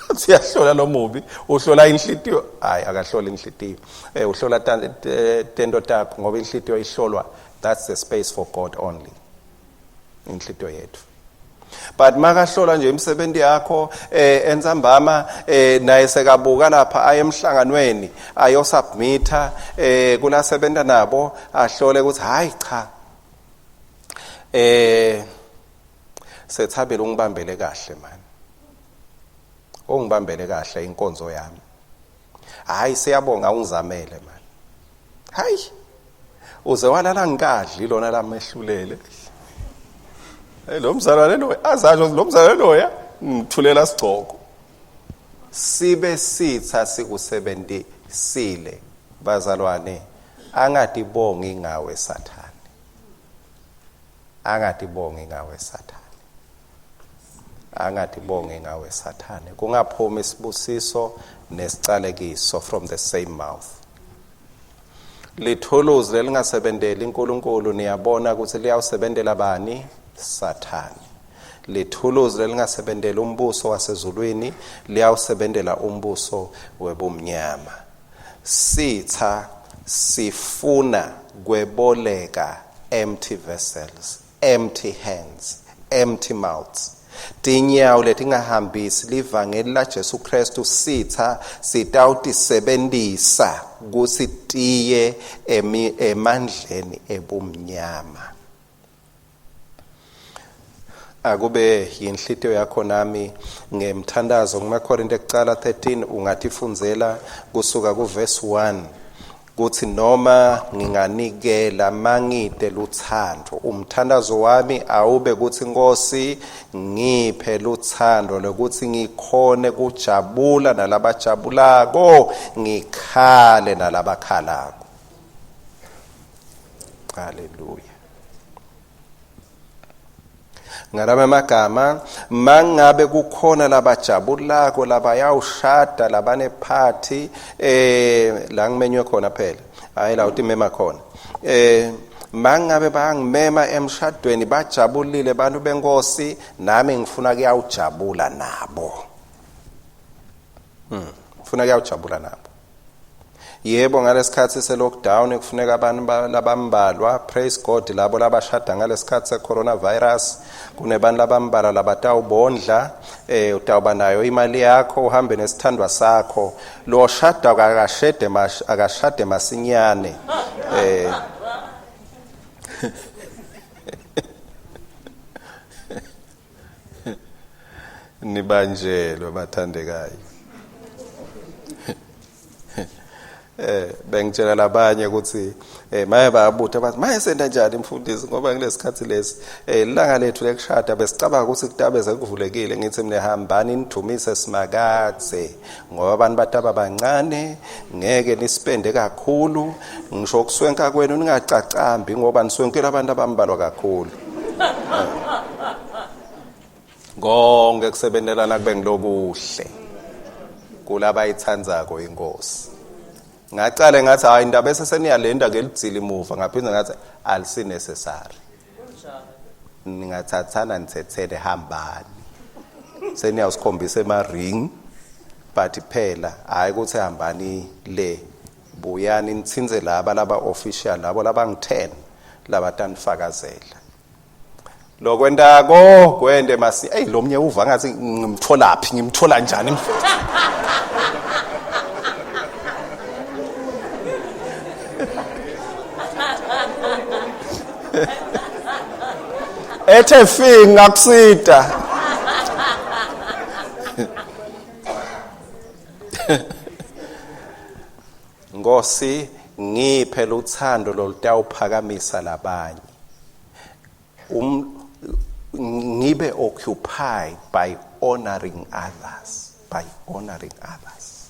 athi uyahlola lo mubi, uhlola inhlitiyo. Hayi, akahlola inhlitiyo, uhlola tento takho, ngoba inhlitiyo ihlolwa, that's the space for God only, inhlitiyo yethu. But makahlola nje imisebenzi yakho entsambama, naye sekabuka lapha aye emhlanganweni ayosubmita kulasebenza nabo, ahlole ukuthi hayi cha, Sethabile ungibambele kahle man, ungibambele kahle inkonzo yami, hayi siyabonga ungizamele man, hayi uze walala ngikadli lona lamehlulele. Hey, lo mzalwane lo azasho, lo mzalwane loya ngithulela sigcoko. Sibe sitha sikusebenzisile bazalwane. Angatibongi ngawe Sathane, angatibongi ngawe Sathane, angatibongi ngawe Sathane. Kungaphumi isibusiso nesicalekiso from the same mouth. Lithuluzi lelingasebenteli uNkulunkulu, niyabona ukuthi liyawusebentela bani? Sathane. Lithuluzi lelingasebenteli umbuso wasezulwini liyawusebentela umbuso webumnyama. Sitha sifuna kweboleka empty vessels, empty hands, empty mouths, tinyawo letingahambisi livangeli la Jesu Kristu. Sitha sitawutisebentisa kutsi tiye emandleni ebumnyama. Akube yinhlitiyo yakho nami ngemthandazo. KumaKorinte ekucala 13, ungatifundzela kusuka kuverse 1, kuthi noma nginganikela mangite luthando, umthandazo wami awube kuthi, Nkosi, ngiphe luthando lokuthi ngikhone kujabula nalabajabulako, ngikhale nalabakhalako. Haleluya. Ngalama magama, mangabe kukhona labajabulako labayawushada, labanephathi, la ngimenywe khona phela, hayi la utimema khona, mangabe bayangimema emshadweni, bajabulile bantu benkosi, nami ngifuna kuyawujabula nabo. Ngifuna kuyawujabula nabo. Yebo, ngalesikhathi se-lockdown kufuneka abantu labambalwa. Praise God, labo labashada ngalesikhathi se-coronavirus, kunebantu labambalwa labatawubondla. Utawuba nayo imali yakho, uhambe nesithandwa sakho. Lo shada akashade, akashade masinyane. Nibanjelwe bathandekayo. Bengitshela labanye ukuthi maye bayabuta bathi, maye senta njani mfundisi, ngoba kulesikhathi lesi ilanga lethu lekushada besicabanga ukuthi kutabe sekuvulekile. Ngithi mina, hambani nidumise Simakadze, ngoba abantu bataba bancane, ngeke nispende kakhulu. Ngisho ukuswenka kwenu ningacacambi, ngoba niswenkela abantu abambalwa kakhulu. Konke kusebenzelana kube ngilokuhle kulabayithandzako inkosi. Ngacale ngathi hayi, indaba eseseniyalenda ke lidzili muva, ngaphinde ngathi alisinecessary, ningathathana nithethele, hambani seniyawusikhombisa ema-ring. But phela hayi ukuthi hambani le, buyani nithinze laba laba official, labo labangu-10 labatanifakazela lokwentako kwende masi. Ey, lo mnye uva ngathi ngimtholaphi, ngimthola njani mfethu? Ethe fi ngakusita. Nkosi, ngiphe luthando lolutawuphakamisa labanye. Ngibe occupied by honoring others, by honoring others.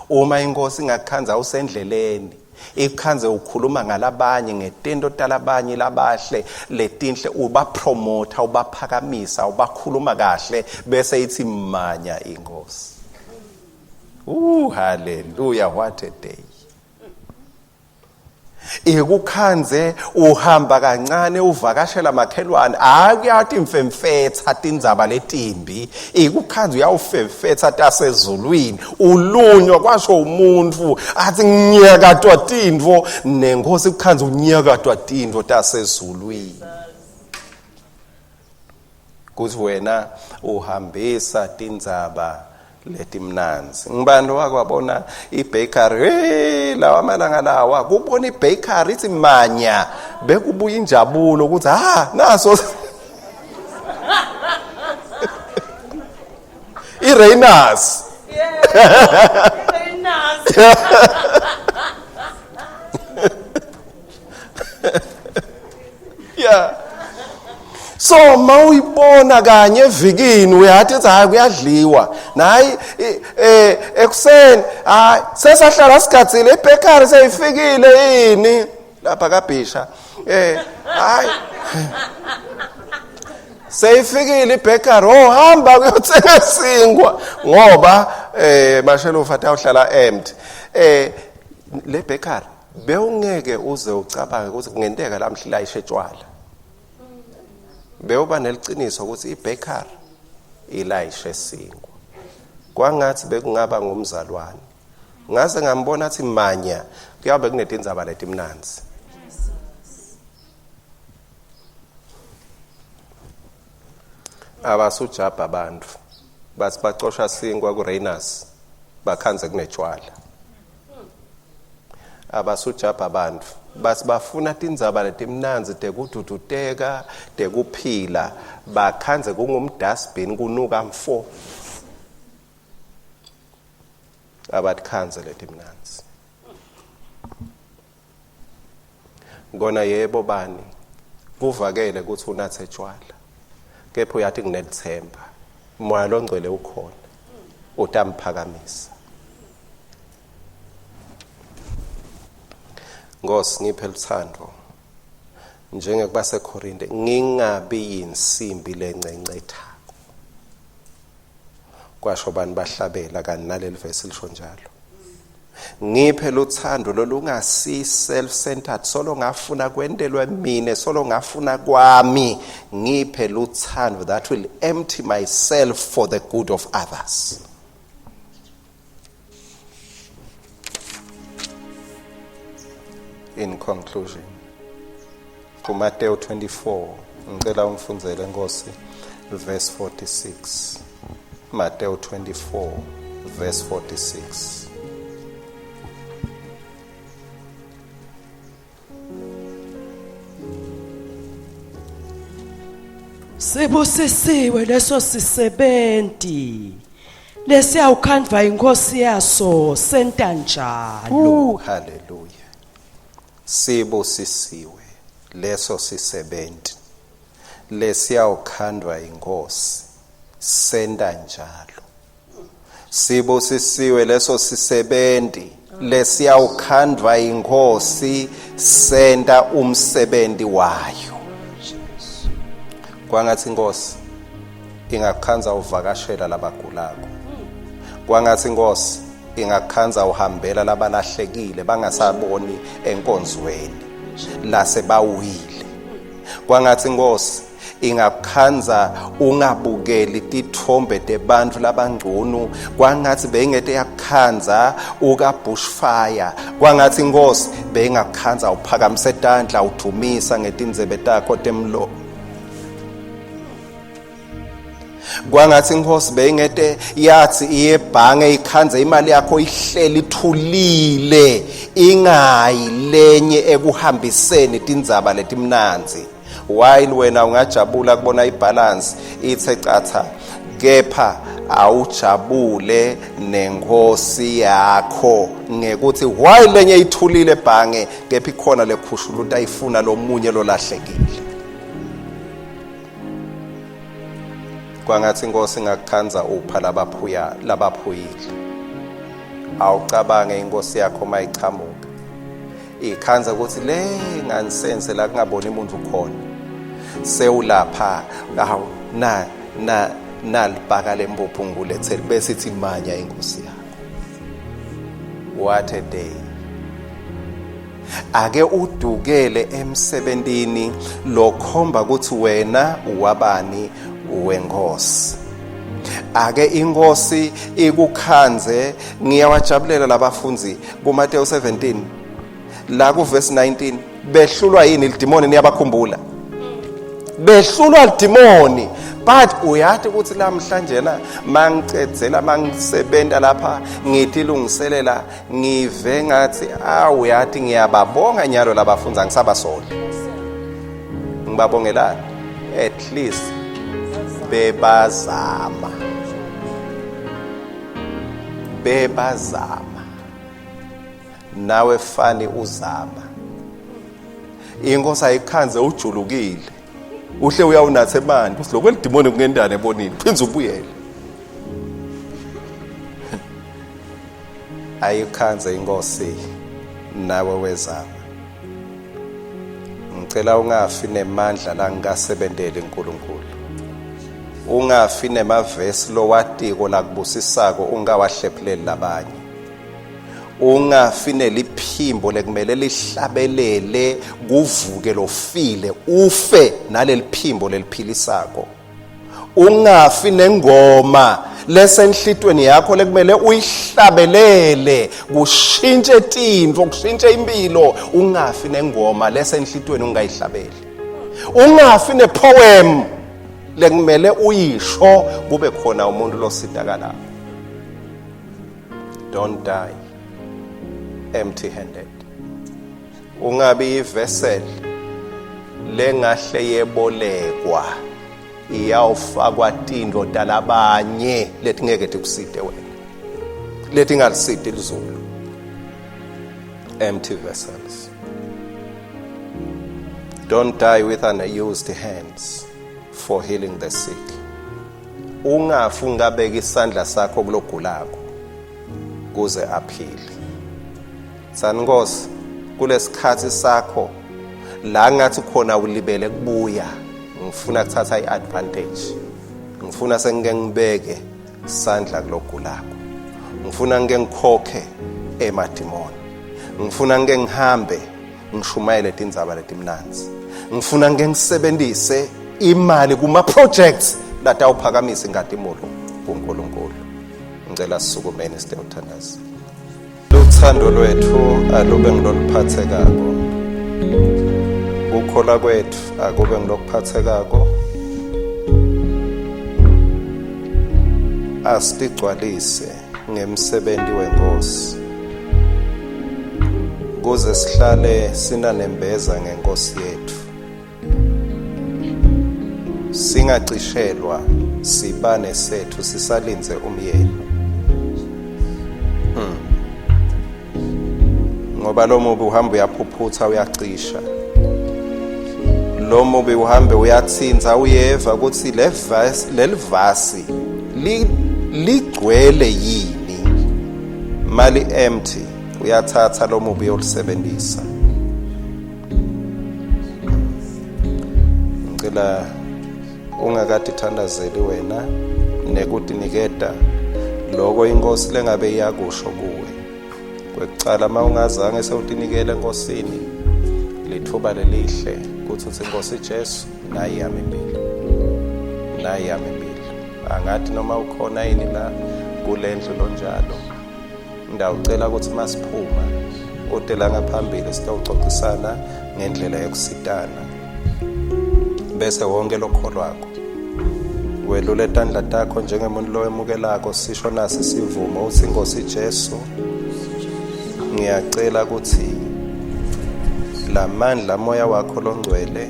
Uma inkosi ingakukhandza usendleleni, ikukhandze ukhuluma ngalabanye, ngetento talabanye labahle letinhle, ubapromota, ubaphakamisa, ubakhuluma kahle, bese ithi manya inkosi. Hallelujah, what a day. Ikukhandze uhamba kancane uvakashela makhelwane, akuyathi imfemfetha tindzaba letimbi, ikukhandze uyawufemfetha tasezulwini, ulunywa kwasho umuntu athi ngiyakatwa tintfo, nenkosi ikukhandze unyakatwa tintfo tasezulwini. Kuthi wena uhambisa tindzaba letimnandzi. Ngibani wakwabona ibakery, hey lawa amalanga lawa kubona ibakery ithi manya bekubuya injabulo ukuthi ha naso iReinas. Yeah. Reinas. Yeah. So mawuyibona kanye evikini uyathi ethi hayi kuyadliwa. Nayi eh ekuseni hayi sesahlala sigatsile ibakery seyifikile yini lapha kaBhisha. Eh hayi seyifikile ibakery oh hamba kuyothenga sinkwa ngoba eh mashelufu atawuhlala empty. Eh le bakery bewungeke uze ucabange ukuthi kungenteka lamhla ilayishe tshwala bewuba neliciniso ukuthi ibakery ilayishe sinkwa kwangathi bekungaba ngumzalwane ngase ngambona athi manya kuyabe kunetindzaba letimnandzi abasujabha abantu bathi bacosha sinkwa kuReinas bakhanze kunetshwala abasujabha abantu bathi bafuna tindzaba letimnandzi tekududuteka tekuphila bakhanze kungumdustbin kunuka mfo abatikhanze letimnandzi kona yebo bani kuvakele ukuthi unathe tshwala kepha uyathi nginelithemba moya longcwele ukhona utamphakamisa Nkosi ngiphe luthando njengekuba seKorinte ngingabi yinsimbi lencencethako kwasho bani bahlabela kanti naleli verse lisho njalo ngiphe luthando lolungasi self-centered solo ngafuna kwentelwe mina solo ngafuna kwami ngiphe luthando that will empty myself for the good of others In conclusion, kuMateyu 24 ngicela ungifundzele Nkosi verse 46. Mateyu 24 verse 46. Sibusisiwe leso sisebenti lesiyawukhandvwa inkosi yaso senta njalo. Haleluya. Sibusisiwe leso sisebenti lesiyawukhandvwa inkosi senta njalo. Sibusisiwe leso sisebenti lesiyawukhandvwa inkosi senta umsebenzi wayo. Kwangathi inkosi ingakukhandza uvakashela labagulako. Kwangathi inkosi ingakukhandza uhambela labalahlekile bangasaboni enkonzweni lasebawile. Kwangathi inkosi ingakukhandza ungabukeli tithombe tebantfu labangcunu kwangathi beyingete yakukhandza uka bushfire kwangathi inkosi beyingakukhandza uphakamise tandla udumisa ngetindzebe takho temlomo kwangathi inkosi beyingete yathi iye ebhange ikhanze imali yakho ihleli ithulile ingayi lenye ekuhambiseni tindzaba letimnandzi while wena ungajabula kubona ibalance ithe catha kepha awujabule nenkosi yakho ngekuthi why lenye ithulile ebhange kepha ikhona lekhushula utayifuna lomunye lolahlekile kwangathi inkosi ingakukhandza upha labaphuya labaphuyile awucabange inkosi yakho mayichamuka ikhandza ukuthi le ngansense la kungaboni umuntu khona sewulapha awu na na nalibhaka lempuphu ngulethele bese ithi manya inkosi yakho what a day ake udukele emsebentini lokhomba ukuthi wena uwabani wenkosi ake inkosi ikukhanze ngiyawajabulela labafundi kuMateyu 17 la kuverse 19 behlulwa yini lidimoni niyabakhumbula behlulwa lidimoni. But uyati ukuthi lamhlanje na mangicedzela mangisebenta lapha ngitilungiselela ngive ngathi awu uyati ngiyababonga nyalo labafundzi angisabasoli. Ngibabongelani? At least bebazama. Bebazama. Nawe fani uzama. Inkosi ayikhanze ujulukile. Uhle uyawunatha emanti uthi lokho elidimoni kungendane ebonini phindze ubuyele. Ayikhanze inkosi nawe wezama. Ngicela ungafi nemandla la ngikasebenteli uNkulunkulu. Ungafi nemavesi lowatiko lakubusisako ungawahlephuleli labanye. Ungafi neliphimbo lekumele lihlabelele kuvuke lofile ufe naleliphimbo leliphilisako. Ungafi nengoma lesenhlitweni yakho lekumele uyihlabelele kushintshe tintfo kushintshe impilo. Ungafi nengoma lesenhlitweni ungayihlabeli. Ungafi nepoem lekumele uyisho kube khona umuntu lositakalayo. Don't die empty handed. Ungabi ivessel lengahle yebolekwa iyawufakwa tintfo talabanye letingeke tikusite wena, letingalisiti lizulu. Empty vessels. Don't die with unused hands for healing the sick. Ungafi ungabeka isandla sakho kulogulako kuze aphile. Tsani Nkosi, kulesikhathi sakho la ngathi khona ulibele kubuya, ngifuna kuthatha iadvantage. Ngifuna sengike ngibeke sandla kulogulako. Ngifuna ngike ngikhokhe emadimoni. Ngifuna ngike ngihambe ngishumayele tindzaba letimnandzi. Ngifuna ngike ngisebenzise imali kuma projects latawuphakamisa inkatimulo kuNkulunkulu. Ngicela sisukumeni sitewuthandaza. Luthando lwethu alube ngiloluphathekako. Kukholwa kwethu akube ngilokuphathekako. Asitigcwalise ngemsebenzi wenkosi kuze sihlale sinanembeza ngenkosi yethu. Singacishelwa sibane sethu sisalindze umyeni. Ngoba lo mubi uhamba uyaphuphutha uyacisha. Lo mubi uhambe uyathinta uyeva ukuthi le verse lelivasi ligcwele yini. Mali empty uyathatha lo mubi uyolisebenzisa. Ngicela ungakatithandazeli wena nekutiniketa loko inkosi lengabe iyakusho kuwe. Kwekucala uma ungazange sewutinikele enkosini, lithuba lelihle kuthi uthi Nkosi Jesu nayi yami impilo, nayi yami impilo. Angathi noma ukhona yini la kulendlu lonjalo, ngidawucela ukuthi masiphuma ude la ngaphambili sitawuxoxisana ngendlela yokusitana, bese wonke lokholwako welule tandla takho njengemuntu lowemukelako sisho nasi sivumo uthi Nkosi Jesu, ngiyacela ukuthi lamandla moya wakho longcwele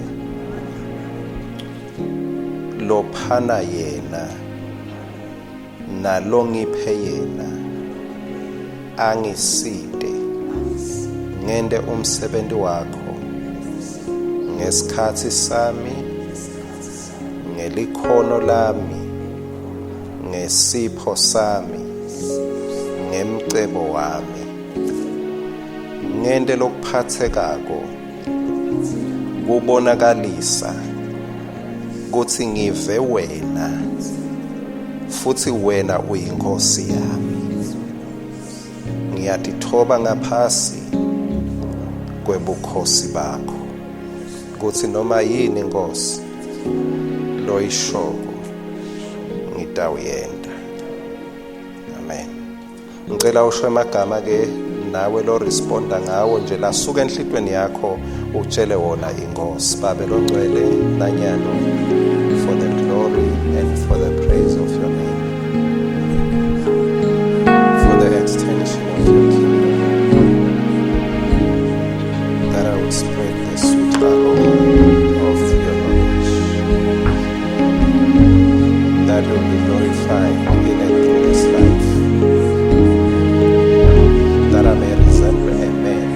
lophana yena nalongiphe yena angisite ngente umsebenzi wakho ngesikhathi sami, ngelikhono lami, ngesipho sami, ngemcebo wami, ngente lokuphathekako kubonakalisa kuthi ngive wena futhi wena uyinkosi yami. Ngiyatithoba ngaphasi kwebukhosi bakho kuthi noma yini Nkosi loyishoko ngitawuyenta. Amen. Ngicela usho emagama ke nawe lo responda ngawo nje lasuka enhlitweni yakho utshele wona inkosi. Babe longcwele nanyalo for the glory glory and for the praise of your name, for the extension of your kingdom, that I would spread the sweet aroma of your knowledge, that will be glorified in and through this life, that I may resemble a man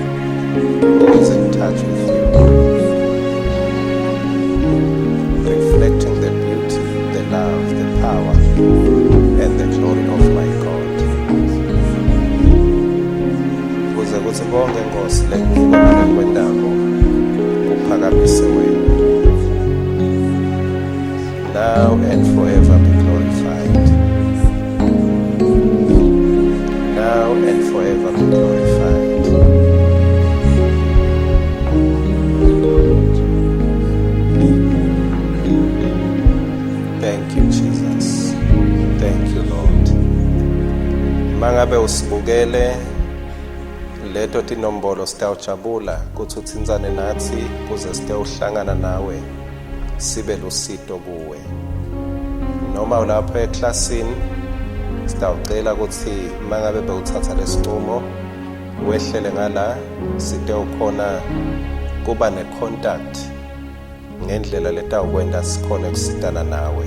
who is in touch with you, reflecting the beauty, the love, the power, and the glory of my God. Kuze kutsi konke Nkosi lengikubona lengikwentako kuphakamise wena. Now and forever be glorified. Now and forever be glorified. Thank you, Jesus. Thank you, Lord. Mangabe usibukele leto tinombolo, sitawujabula kutsi utsintsane natsi kuze sitewuhlangana nawe, sibe lusito kuwe. Noma ulapho eklasini, sitawucela kutsi mangabe bewutsatsa lesinqumo wehlele ngala, sitewukhona kuba ne-contact ngendlela letawukwenta sikhone kusitana nawe.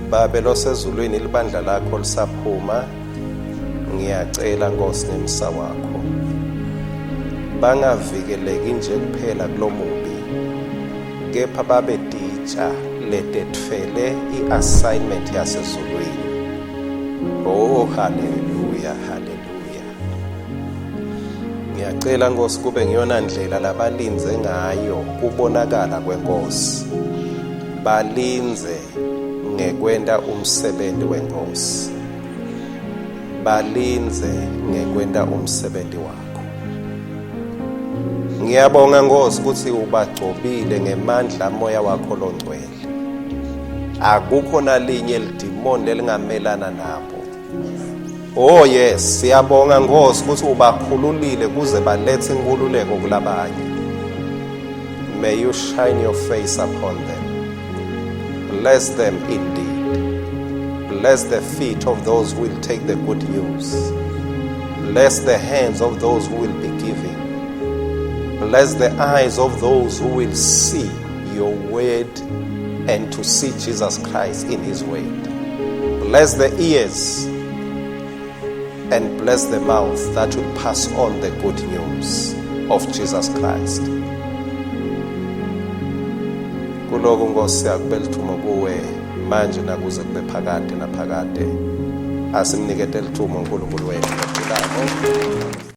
Babe losezulwini, libandla lakho lisaphuma, ngiyacela Nkosi ngemsa wakho, bangavikeleki nje kuphela kulomubi, kepha babe titsha letetfele i-assignment yasezulwini. Oh, haleluya, haleluya! Ngiyacela Nkosi kube ngiyona ndlela labalindze ngayo kubonakala kwenkosi, balindze ngekwenta umsebenti wenkosi, balindze ngekwenta umsebenti wakho. Ngiyabonga Nkosi kutsi ubagcobile ngemandla moya wakho longcwele. Akukho nalinye lidimoni lelingamelana nabo. Oh yes, siyabonga Nkosi kutsi ubakhululile kuze balethe inkululeko kulabanye. May you shine your face upon them. Bless them indeed. Bless the feet of those who will take the good news. Bless the hands of those who will be giving. Bless the eyes of those who will see your word and to see Jesus Christ in his word. Bless the ears and bless the mouth that will pass on the good news of Jesus Christ. Kuloku Nkosi akube lithumo kuwe manje nakuze kube phakade naphakade. Asimnikete lithumo uNkulunkulu wethu lophilako.